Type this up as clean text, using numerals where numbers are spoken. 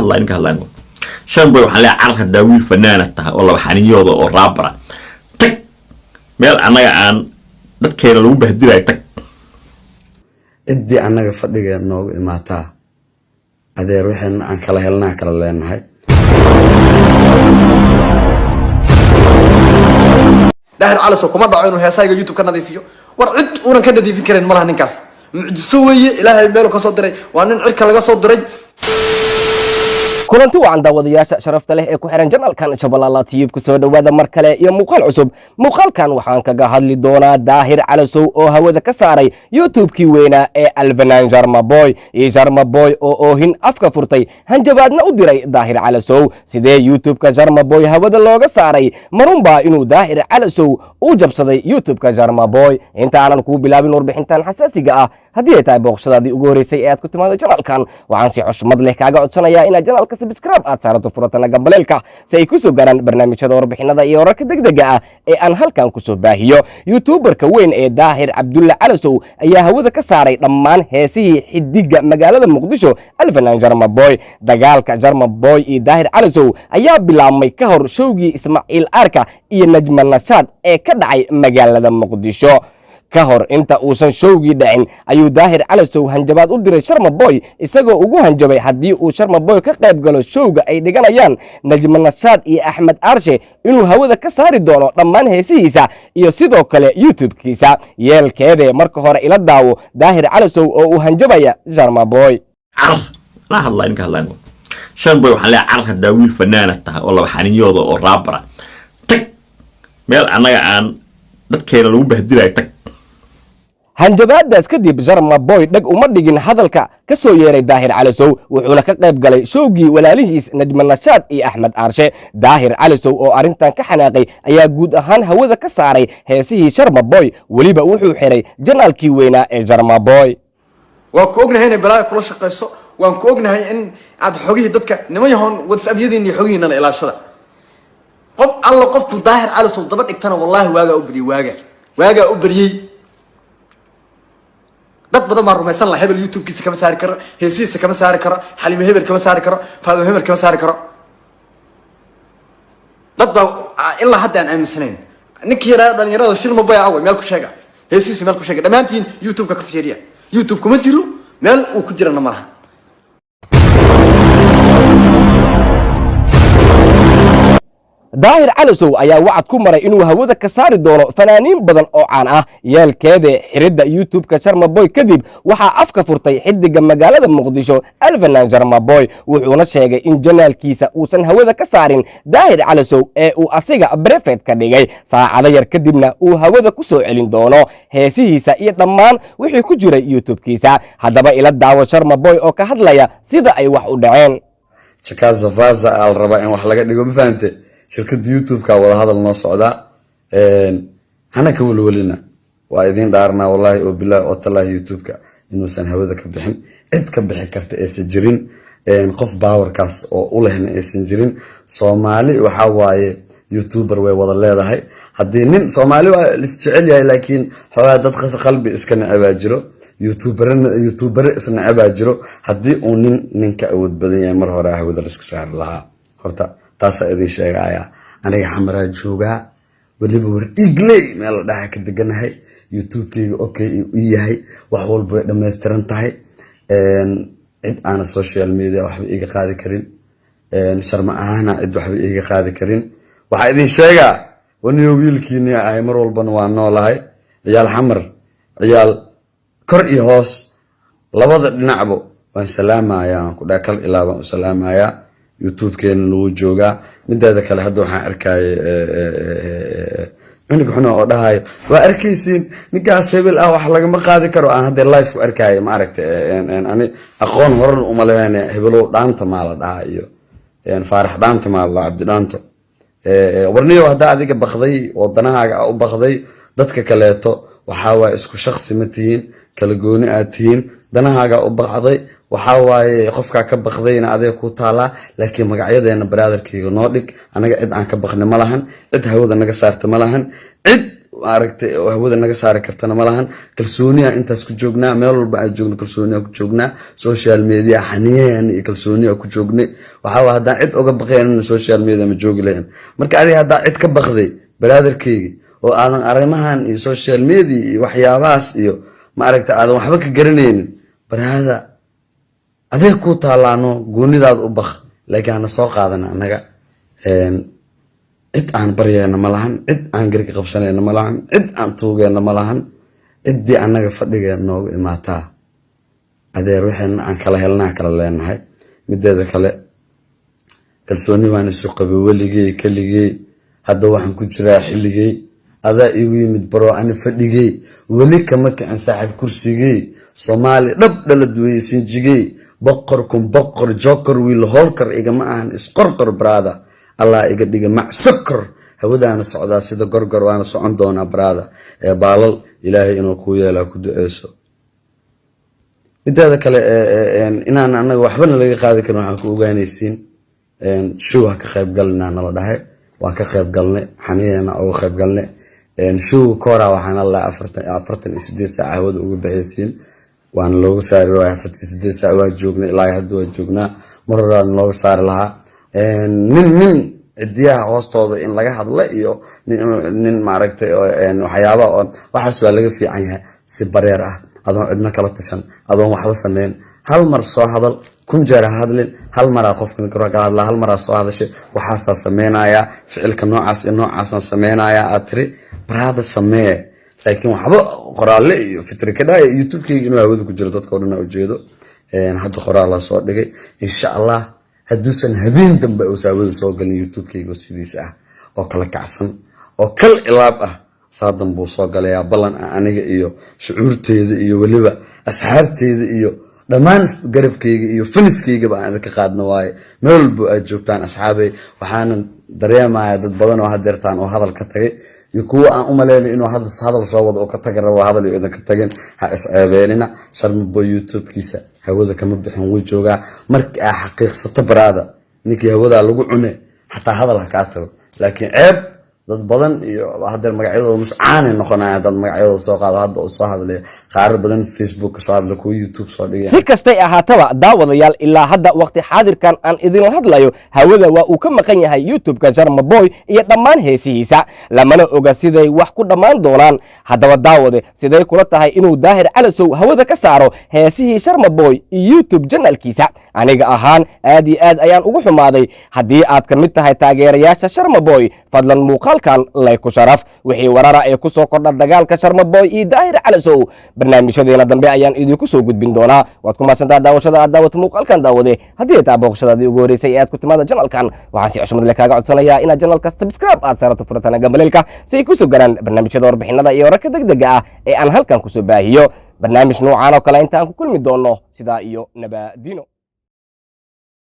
Hadlaa ninka hadlaa Shan Boy, waxaan leeyahay: carar haddaa wiil fanaana tahay oo laba xaniyooda oo raabara, tag meel annaga aan dadkeena lagu bahdilayo, tag. Ciddii annaga fadhiga noogu imaataa, adeer, waxayna aan kala helnaa kala leenahay. Daahir Calasow kuma dhaco inuu heesahayga YouTube ka nadiifiyo. War cid uunan ka nadiifin karin malaha. Ninkaas mucjiso weeye, Ilaahay meelu ka soo diray, waa nin cirka laga soo diray. Kulanti wacan, daawadayaasha sharafta leh ee ku xiran channelkan Jabalaala Tube. Kusoo dhowaada mar kale iyo muuqaal cusub. Muuqaalkan waxaan kaga hadli doonaa Daahir Calasow oo hawada ka saaray YouTube-kii weynaa ee Alfanan Jarmaboy, iyo Jarmaboy oo oohin afka furtay, hanjabaadna u diray Daahir Calasow. Sidee YouTube-ka Jarmaboy hawada looga saaray? Marunbaa inuu Daahir Calasow uu jabsaday YouTube-ka Jarmaboy? Inta aanan kuu bilaabin warbixintan xasaasiga ah, haddii ay tahay booqshadaadii ugu horreysay ee aad ku timaado channelkan, waxaan si xushmad leh kaaga codsanayaa inaad channelka subscribe aad saarato, furatana gambaleelka, si ay ku soo gaaraan barnaamijyada, warbixinada iyo wararka degdega ah ee aan halkan kusoo baahiyo. YouTuberka weyn ee Daahir Cabdulle Calasow ayaa hawada ka saaray dhammaan heesihii xidiga magaalada Muqdisho, Alfanan Jarmaboy. Dagaalka Jarmaboy iyo Daahir Calasow ayaa bilaabmay ka hor showgii Ismaaciil Arka iyo Najma Nashaad ee ka dhacay magaalada Muqdisho. Ka hor inta uusan showgii dhacin ayuu Daahir Calasow hanjabaad u diray Sharma Boy, isagoo ugu hanjabay haddii uu Sharma Boy ka qayb galo showga ay dhiganayaan Najma Nashaad iyo Axmed Aarshe, inuu hawada ka saari doono dhammaan heesihiisa iyo sidoo kale YouTube-kiisa. Yeelkeedee, marka hore ila daawo Daahir Calasow oo uu hanjabaya Sharma Boy. Carar anaa hadlaa ninka hadlaa Shan Boy, waxaan leeyahay: carar haddaa wiil fanaana tahay oo laba xaniyooda oo raabara, tag meel annaga aan dadkeena lagu bahdilayo, tag. Hanjabaadaas kadib, Sharma Boy dheg uma dhigin hadalka ka soo yeeray Daahir Calasow, wuxuuna ka qayb galay showgii walaalihiis Najma Nashaad iyo Axmed Aarshe. Daahir Calasow oo arrintan ka xanaaqay ayaa guud ahaan hawada ka saaray heesihii Sharma Boy. Weliba wuxuu xiray channelkii weynaa ee Sharma Boy. Waan ku ognahay inay balaaya kula shaqayso. Waan ku ognahay in aad xogihii dadka niman yahoon WhatsAppyadiin iyo xogihiinana ilaashada. Qof alla qofku Daahir Calasow daba dhigtana, wallaahi waagaa u beriyey, waagaa u beriyey. Dad badan baa rumaysan laha hebel YouTube-kiisa kama saari karo, heesihiisa kama saari karo, Xalimo hebel kama saari karo, Faadimo hebel kama saari karo. Dad baa ilaa hadda aan aaminsanayn. Ninkii yaraa dhalinyarada Shilma Boy awe, meel ku sheega heesihiisa, meel ku sheega. Dhammaantiin YouTube-ka ka fiiriya. YouTube kuma jiro, meel uu ku jirana ma laha. Daahir Calasow ayaa wacad ku maray inuu hawada ka saari doono fanaaniin badan oo caan ah. Yeelkeede, xiridda YouTube-ka Sharma Boy kadib, waxaa afka furtay xidiga magaalada Muqdisho, Alfanan Sharma Boy, wuxuuna sheegay in channelkiisa uusan hawada ka saarin Daahir Calasow ee uu asiga private ka dhigay, saacado yar kadibna uu hawada ku soo celin doono heesihiisa iyo dhammaan wixii ku jiray YouTube-kiisa. Haddaba ila daawo Sharma Boy oo ka hadlaya sida ay wax u dhaceen. Jakaza vaza aa la rabaa in wax laga dhigo, ma fahante? Shirkadda YouTube-ka wadahadal noo socdaa, hana ka welwelina. Waa idiin dhaarnaa, wallaahi oo bilaahi oo tallaahi, YouTube-ka inuusan hawada ka bixin, cid ka bixi karta aysan jirin, qof powerkaas oo u lehna aysan jirin. Soomaali waxaa waaye YouTuber way wada leedahay. Haddii nin Soomaali waa lis jecel yahay, laakiin xoogaa dad qalbi iska necebaa jiro, YouTuberna YouTubere isnecebaa jiro. Haddii uu nin ninka awood badan yahay, mar hore hawada laiska saari lahaa. Horta taasaa idin sheegaya. Aniga Xamaraa joogaa, weliba war dhiigley meel la dhaha ka deganahay. YouTube-keyga okay u yahay, wax walba way dhammaystiran tahay. Cid aana social media waxba iiga qaadi karin, Sharma ahaana cid waxba iiga qaadi karin. Waxaa idin sheegaa, waniyo wiilkiini ahay, mar walbana waa noolahay. Ciyaal Xamar, ciyaal kor iyo hoos, labada dhinacbo waan salaamayaa. Waan ku dhaha, kal ilaa baan u salaamayaa. YouTube-keena wuu joogaa. Mideeda kale, hadda waxaan arkayay cunug xuna oo dhahayo, "Waa arkaysiin, ninkaas hebel ah wax lagama qaadi karo." Aan hadda live ku arkaayo, ma aragta? Ani aqoon horan uma leheen. Hebelow Dhaanta maa la dhahaa iyo Faarax Dhaanta maa la dhahaa, Cabdi Dhaanto. Warniyow, haddaa adiga bakday oo danahaaga a u bakday, dadka kaleeto waxaa waaye isku shaksi ma tihiin, kala gooni aad tihiin. Danahaaga u bakday, waxaa waaye qofkaa ka bakdayna adiga ku taalaa, laakiin magacyadeena, brotherkeyga, noo dhig. Anaga cid aan ka bakni ma lahan, cid hawada naga saarta ma lahan, cid Maaragtay, oo hawada naga saari kartana ma lahan. Kalsooniya intaas ku joognaa, meel walba aan joogno kalsooniya ku joognaa. Social media xaniyahan iyo kalsooniya ku joognay. Waxaa waa haddaan cid oga baqayn social media ma joogi lahayn. Marka adiga haddaa cid ka baqday, brotherkeygi, oo aadan arrimahan iyo social media iyo waxyaabahaas iyo, maaragta, aadan waxba ka garanaynin, brother, adeeg kuu taalaano, goonidaada u baq, laakiin hana soo qaadana. Annaga cid aan baryeyna ma lahan, cid aan garka qabsanayna ma lahan, cid aan tuugeyna ma lahan. Ciddii annaga fadhiga noogu imaataa, adeer, waxayna aan kala helnaa kala leenahay. Mideeda kale, kalsooni baan isu qabay weligey keligey. Hadda waxaan ku jiraa xilligey adaa igu yimid, bro. Ani fadhigey weli kama kicin, saaxiib, kursigey. Soomaali dhab dhalad weeye, sinjigey. Boqorkun boqor joker wiil holkar igama ahan isqorqor, brother. Allah iga dhiga macsakor. Hawadaana socdaa sida gorgor, waana socon doonaa, brother. Ee baalal Ilaahay inuu kuu yeelaa ku duceyso. Mideeda kale, inaan anaga waxbana laga qaadi karin waxaan ku ogaanaysiin, show ha ka qayb galnaa nala dhahay, waan ka qayb galnay, xaniyeena uga qayb galnay. Show koora waxaana la 48 saac hawada uga baxaysiin, waana looga saari waaya. 48 saac waa joognay, ilaa hadda waa joognaa. Mar horaana looga saari lahaa. Nin cidiyaha hoostooda in laga hadla iyo nin, maaragtay, waxyaaba waxaas waa laga fiican yahay. Si bareer ah, adoon cidno kala tashan, adoon waxba sameyn, hal mar soo hadal, kun jeer ha hadlin. Hal maraa qofka kala hadlaa, hal maraa soo hadashay, waxaasaa sameynayaa, ficilka noocaas iyo noocaasaan sameynayaa aad tiri, brother, samee. Laakiin waxba qoraalle iyo fitri ka dhaya. YouTube-keyga inuu hawada ku jiro dadka o dhan ujeedo. Hadda qoraal soo dhigay. Insha Allah, hadduusan habeen dambe uusa hawada soo galin YouTube-keyga sidiisa ah oo kala kacsan oo kal ilaab ah, saadan buu soo galayaa. Ballan ah aniga iyo shucuurteeda iyo weliba asxaabteeda iyo dhammaan garabkeyga iyo faniskeygaba aan idinka qaadno waaye, meel walbo aad joogtaan, asxaabay. Waxaanan dareemaya dad badan oo hadeertaan oo hadal ka tagay iyo kuwa aan u malaynay inuu hadal soo wado oo ka taga rabo, hadal iyo idinka tagin. Ha is-ceebeenina. Sharmaboy YouTube-kiisa hawada kama bixin, wuu joogaa. Marka aa xaqiiqsato, brother, ninkii hawadaa lagu cune, xataa hadal ha kaa tago. Laakiin ceeb dad badan iyo hadeer magacyadooda muscaanay noqonaya dad magacyadooda soo qaado. Hadda uu soo hadlaya qaarar badan Facebook soo hadla, kuwa YouTube soo dhigaya. Si kastay ahaataba, daawadayaal, ilaa hadda waqti xaadirkan aan idinla hadlayo, hawada waa uu ka maqan yahay YouTube-ka Sharma Boy iyo dhammaan heesihiisa, lamana oga siday wax ku dhammaan doonaan. Haddaba daawade, siday kula tahay inuu Daahir Calasow hawada ka saaro heesihii Sharma Boy iyo YouTube channelkiisa? Aniga ahaan aad iyo aad ayaan ugu xumaaday. Haddii aad ka mid tahay taageerayaasha Sharma Boy, fadlan muuqaalkan like ku sharaf. Wixii warara ee ku soo kordha dagaalka Sharma Boy iyo Daahir Calasow, barnaamijyadeena dambe ayaan idinku soo gudbin doonaa. Waad ku mahadsantaa daawashada aad daawato muuqaalkan. Daawade, haddii ay tahay booqashadaadii ugu horreysay ee aad ku timaada channelkan, waxaan si xushmad leh kaaga codsanayaa inaad channelka subscribe aad saarato, furatana gambaleelka, si ay kusoo garaan barnaamijyada, warbixinada iyo wararka degdega ah ee aan halkan kusoo baahiyo. Barnaamij noocaan oo kale inta aan ku kulmi doonno, sidaa iyo nabaadino.